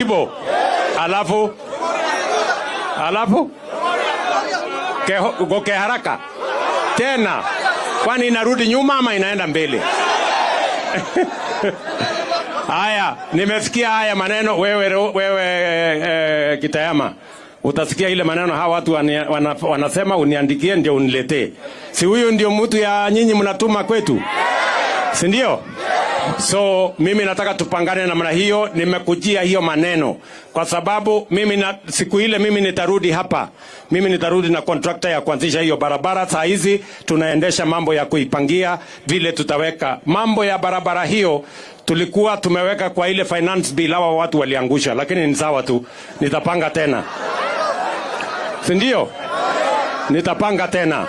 Possible. Alafu goke haraka tena, kwani inarudi nyuma ama inaenda mbele? Haya, nimesikia haya maneno. Wewe Kitayama, utasikia ile maneno hawa watu wanasema uniandikie ndio uniletee. Si huyu ndio mtu ya nyinyi mnatuma kwetu, si ndio? So mimi nataka tupangane namna hiyo. Nimekujia hiyo maneno kwa sababu mimi na, siku ile mimi nitarudi hapa, mimi nitarudi na contractor ya kuanzisha hiyo barabara. Saa hizi tunaendesha mambo ya kuipangia vile tutaweka mambo ya barabara hiyo. Tulikuwa tumeweka kwa ile finance bill, hawa watu waliangusha, lakini ni sawa tu, nitapanga tena, si ndio? Nitapanga tena,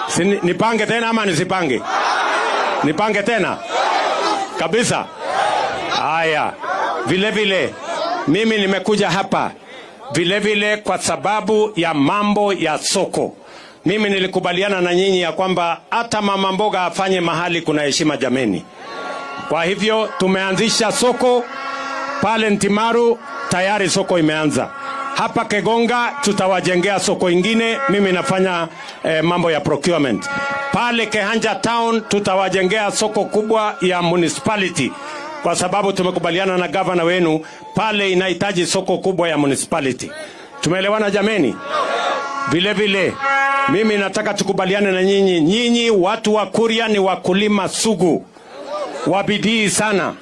si nipange tena ama nisipange? Nipange tena kabisa. Haya, vile vile mimi nimekuja hapa vile vile kwa sababu ya mambo ya soko. Mimi nilikubaliana na nyinyi ya kwamba hata mama mboga afanye mahali kuna heshima, jameni. Kwa hivyo tumeanzisha soko pale Ntimaru, tayari soko imeanza. Hapa Kegonga tutawajengea soko ingine, mimi nafanya mambo ya procurement. Pale Kehancha Town tutawajengea soko kubwa ya municipality, kwa sababu tumekubaliana na gavana wenu pale inahitaji soko kubwa ya municipality. Tumeelewana, jameni? Vile vile mimi nataka tukubaliane na nyinyi, nyinyi watu wa Kuria ni wakulima sugu wa bidii sana,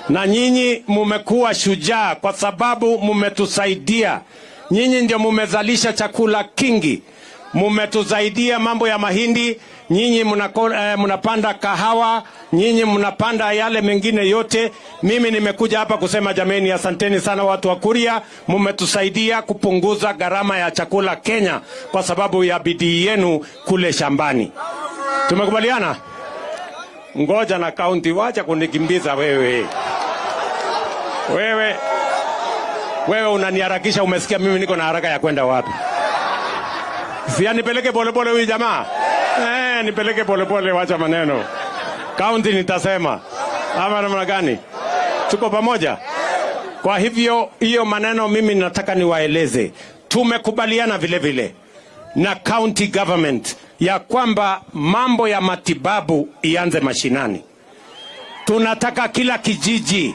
na nyinyi mumekuwa shujaa kwa sababu mumetusaidia. Nyinyi ndio mumezalisha chakula kingi, mumetusaidia mambo ya mahindi, nyinyi mnapanda kahawa, nyinyi mnapanda yale mengine yote. Mimi nimekuja hapa kusema jameni, asanteni sana watu wa Kuria, mumetusaidia kupunguza gharama ya chakula Kenya kwa sababu ya bidii yenu kule shambani. Tumekubaliana? Ngoja na kaunti, wacha kunikimbiza wewe. Wewe wewe unaniharakisha, umesikia mimi niko na haraka ya kwenda wapi? Si nipeleke polepole huyu jamaa? Eh, nipeleke polepole, wacha maneno. Kaunti nitasema. Ama namna gani? Tuko pamoja? Kwa hivyo hiyo maneno mimi nataka niwaeleze. Tumekubaliana vile vile na county government ya kwamba mambo ya matibabu ianze mashinani. Tunataka kila kijiji,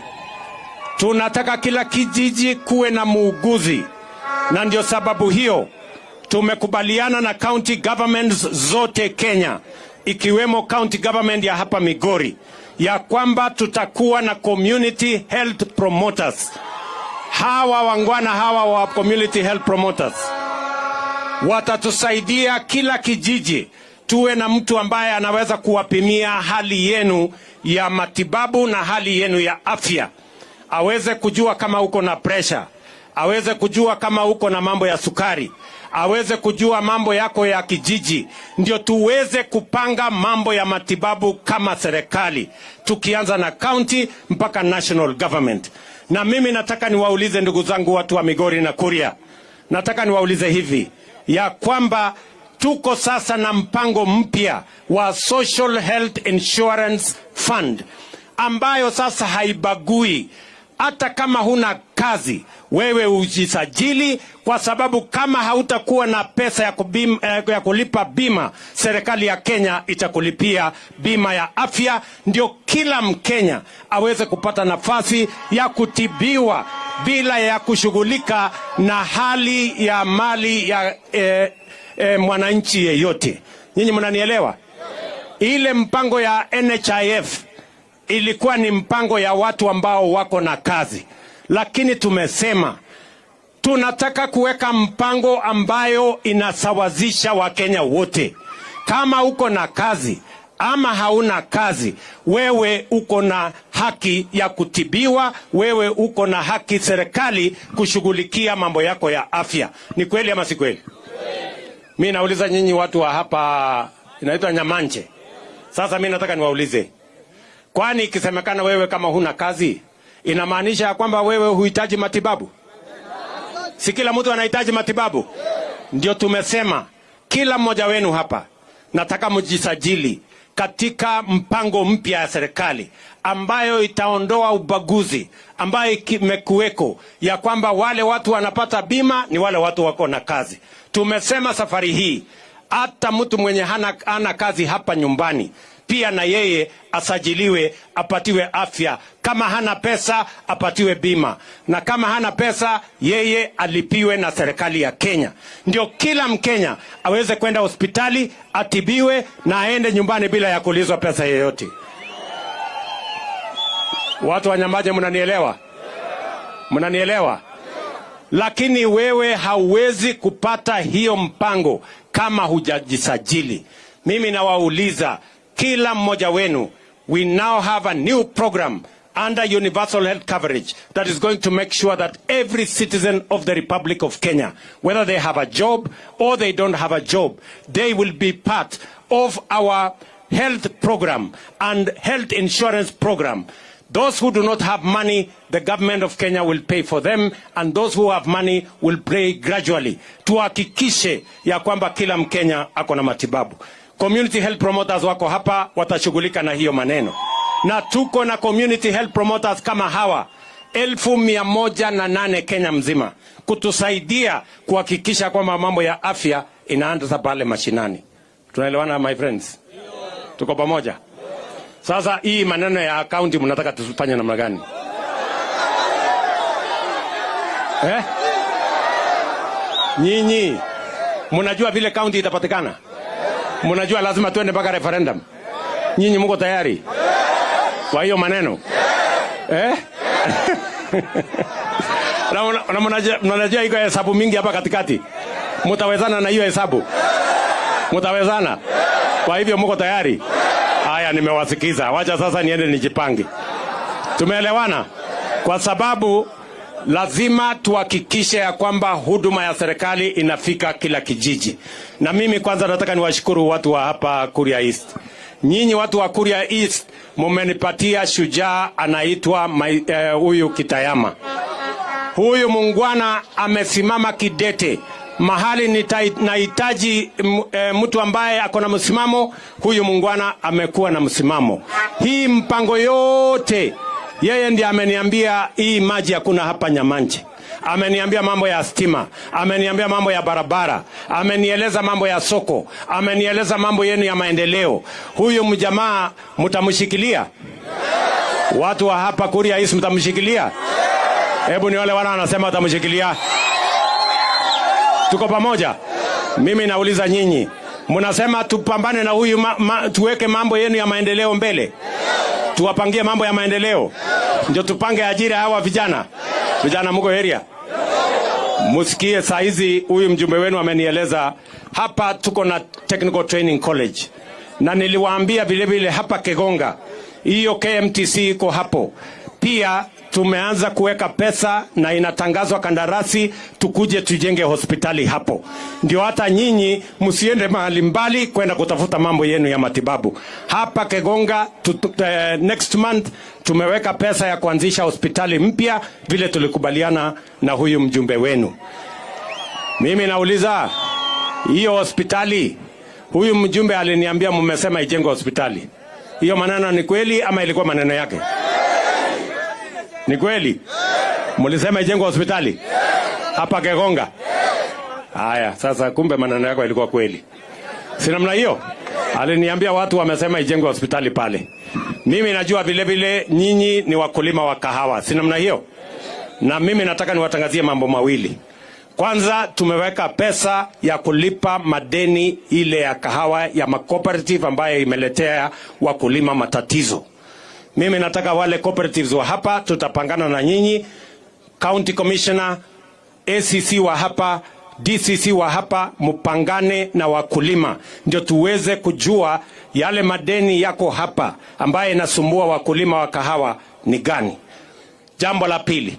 tunataka kila kijiji kuwe na muuguzi, na ndio sababu hiyo tumekubaliana na county governments zote Kenya, ikiwemo county government ya hapa Migori, ya kwamba tutakuwa na community health promoters. Hawa wangwana hawa wa community health promoters watatusaidia kila kijiji tuwe na mtu ambaye anaweza kuwapimia hali yenu ya matibabu na hali yenu ya afya, aweze kujua kama uko na pressure, aweze kujua kama uko na mambo ya sukari, aweze kujua mambo yako ya kijiji, ndio tuweze kupanga mambo ya matibabu kama serikali, tukianza na county mpaka national government. Na mimi nataka niwaulize ndugu zangu watu wa Migori na Kuria, nataka niwaulize hivi ya kwamba tuko sasa na mpango mpya wa Social Health Insurance Fund ambayo sasa haibagui hata kama huna kazi, wewe ujisajili, kwa sababu kama hautakuwa na pesa ya kulipa bima, serikali ya Kenya itakulipia bima ya afya, ndio kila Mkenya aweze kupata nafasi ya kutibiwa bila ya kushughulika na hali ya mali ya mwananchi yeyote. Nyinyi mnanielewa? Ile mpango ya NHIF ilikuwa ni mpango ya watu ambao wako na kazi, lakini tumesema tunataka kuweka mpango ambayo inasawazisha Wakenya wote. Kama uko na kazi ama hauna kazi, wewe uko na haki ya kutibiwa, wewe uko na haki serikali kushughulikia mambo yako ya afya. Ni kweli ama si kweli? Mi nauliza nyinyi watu wa hapa inaitwa Nyamanche. Sasa mi nataka niwaulize, kwani ikisemekana wewe kama huna kazi inamaanisha ya kwamba wewe huhitaji matibabu? Si kila mtu anahitaji matibabu? Ndio tumesema kila mmoja wenu hapa, nataka mjisajili. Katika mpango mpya ya serikali ambayo itaondoa ubaguzi ambayo imekuweko ya kwamba wale watu wanapata bima ni wale watu wako na kazi. Tumesema safari hii hata mtu mwenye hana kazi hapa nyumbani pia na yeye asajiliwe, apatiwe afya. Kama hana pesa apatiwe bima, na kama hana pesa yeye alipiwe na serikali ya Kenya, ndio kila Mkenya aweze kwenda hospitali atibiwe na aende nyumbani bila ya kuulizwa pesa yoyote. Watu wa Nyamaje, mnanielewa? Mnanielewa? Lakini wewe hauwezi kupata hiyo mpango kama hujajisajili. Mimi nawauliza kila mmoja wenu, we now have a new program under universal health coverage that is going to make sure that every citizen of the Republic of Kenya, whether they have a job or they don't have a job, they will be part of our health program and health insurance program. Those who do not have money, the government of Kenya will pay for them, and those who have money will pay gradually. Tuhakikishe ya kwamba kila Mkenya ako na matibabu. Community health promoters wako hapa, watashughulika na hiyo maneno, na tuko na community health promoters kama hawa 108,000 Kenya mzima kutusaidia kuhakikisha kwamba mambo ya afya inaanza pale mashinani. Tunaelewana, my friends? Tuko pamoja? Sasa hii maneno ya akaunti mnataka tufanye namna gani? Eh? Nyinyi mnajua vile kaunti itapatikana? Mnajua lazima tuende mpaka referendum? Nyinyi mko tayari kwa hiyo maneno? Eh? Na mnajua iko hesabu mingi hapa katikati. Mtawezana na hiyo hesabu? Mtawezana? Kwa hivyo mko tayari? Haya, nimewasikiza. Wacha sasa niende nijipange. Tumeelewana? Kwa sababu lazima tuhakikishe ya kwamba huduma ya serikali inafika kila kijiji. Na mimi kwanza nataka niwashukuru watu wa hapa Kuria East. Nyinyi watu wa Kuria East mumenipatia shujaa anaitwa huyu Kitayama. Huyu mungwana amesimama kidete. Mahali nahitaji mtu ambaye ako na msimamo, huyu mungwana amekuwa na msimamo. Hii mpango yote yeye ndiye ameniambia hii maji hakuna hapa Nyamanje. Ameniambia mambo ya stima, ameniambia mambo ya barabara, amenieleza mambo ya soko, amenieleza mambo yenu ya maendeleo. Huyu mjamaa mtamshikilia? Watu wa hapa Kuria East mtamshikilia? Hebu ni wale wana wanasema watamshikilia. Tuko pamoja? Mimi nauliza nyinyi, mnasema tupambane na huyu tuweke mambo yenu ya maendeleo mbele? Tuwapangie mambo ya maendeleo? Ndio tupange ajira hawa vijana. Vijana mko area? Musikie saa hizi huyu mjumbe wenu amenieleza hapa tuko na Technical Training College. Na niliwaambia vile vile hapa Kegonga, hiyo KMTC iko hapo. Pia tumeanza kuweka pesa na inatangazwa kandarasi tukuje tujenge hospitali hapo. Ndio hata nyinyi msiende mahali mbali kwenda kutafuta mambo yenu ya matibabu. Hapa Kegonga next month tumeweka pesa ya kuanzisha hospitali mpya vile tulikubaliana na huyu mjumbe wenu. Mimi nauliza hiyo hospitali, huyu mjumbe aliniambia mmesema ijengwe hospitali. Hiyo maneno ni kweli ama ilikuwa maneno yake? Ni kweli? Mlisema ijengwe hospitali? Hapa Kegonga? Haya, sasa kumbe maneno yako ilikuwa kweli. Si namna hiyo? Aliniambia watu wamesema ijengwe hospitali pale. Mimi najua vile vile nyinyi ni wakulima wa kahawa. Si namna hiyo? Na mimi nataka niwatangazie mambo mawili. Kwanza tumeweka pesa ya kulipa madeni ile ya kahawa ya macooperative ambayo imeletea wakulima matatizo. Mimi nataka wale cooperatives wa hapa tutapangana na nyinyi, county commissioner, ACC wa hapa, DCC wa hapa, mpangane na wakulima ndio tuweze kujua yale madeni yako hapa ambaye inasumbua wakulima wa kahawa ni gani. Jambo la pili,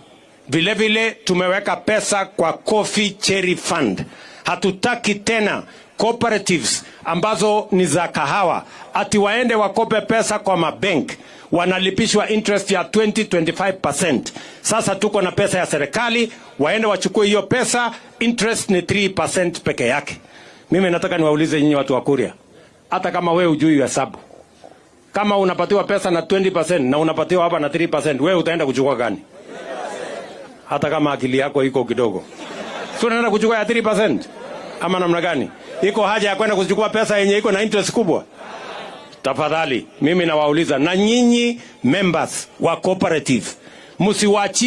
vile vile tumeweka pesa kwa Coffee Cherry Fund. Hatutaki tena cooperatives ambazo ni za kahawa ati waende wakope pesa kwa mabank, wanalipishwa interest ya 20-25%. Sasa tuko na pesa ya serikali, waende wachukue hiyo pesa, interest ni 3% peke yake. Mimi nataka niwaulize nyinyi watu wa Kuria, hata kama wewe hujui hesabu, Kama unapatiwa pesa na 20% na unapatiwa hapa na 3%, wewe utaenda kuchukua gani? Hata kama akili yako iko kidogo, si unaenda kuchukua ya 3% ama namna gani? Iko haja ya kwenda kuchukua pesa yenye iko na interest kubwa? Tafadhali, mimi nawauliza, na nyinyi members wa cooperative, msiwachie